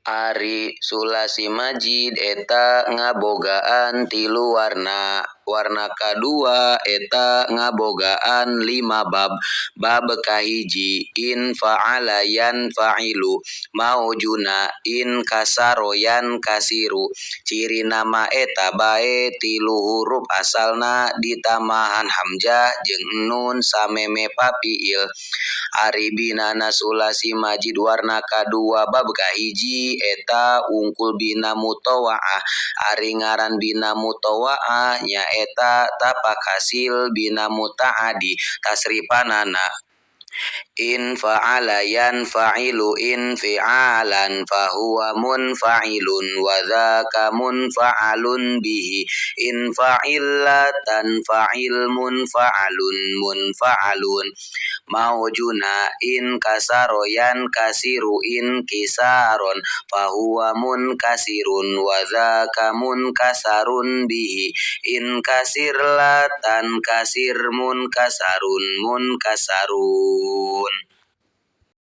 Ari sulasi majid eta ngabogaan tilu warna. Warna kadua eta ngabogaan lima bab. Bab kahiji in fa'ala yanfa'ilu maujuna in kasaro yankasiru. Cirina mah eta bae tilu hurup asalna ditambahan hamzah jeung nun samemeh pafiil. Ari binana sulasi majid warna kadua bab kahiji eta wungkul bina muthawaah. Ari ngaran bina muthawaah nyaeta tapak hasil bina mutaaddi. Tasrifanana in fa'ala yanfa'ilu infi'alan fahuwa munfa'ilun wa dzaka munfa'alun bihi in fa'ilatan fa'il munfa'alun munfa'alun. Maujuna in kasaro yankasiru inkisaron fahuwa munkasirun wa dzaka munkasarun bihi in kasir latan kasir munkasarun munkasarun.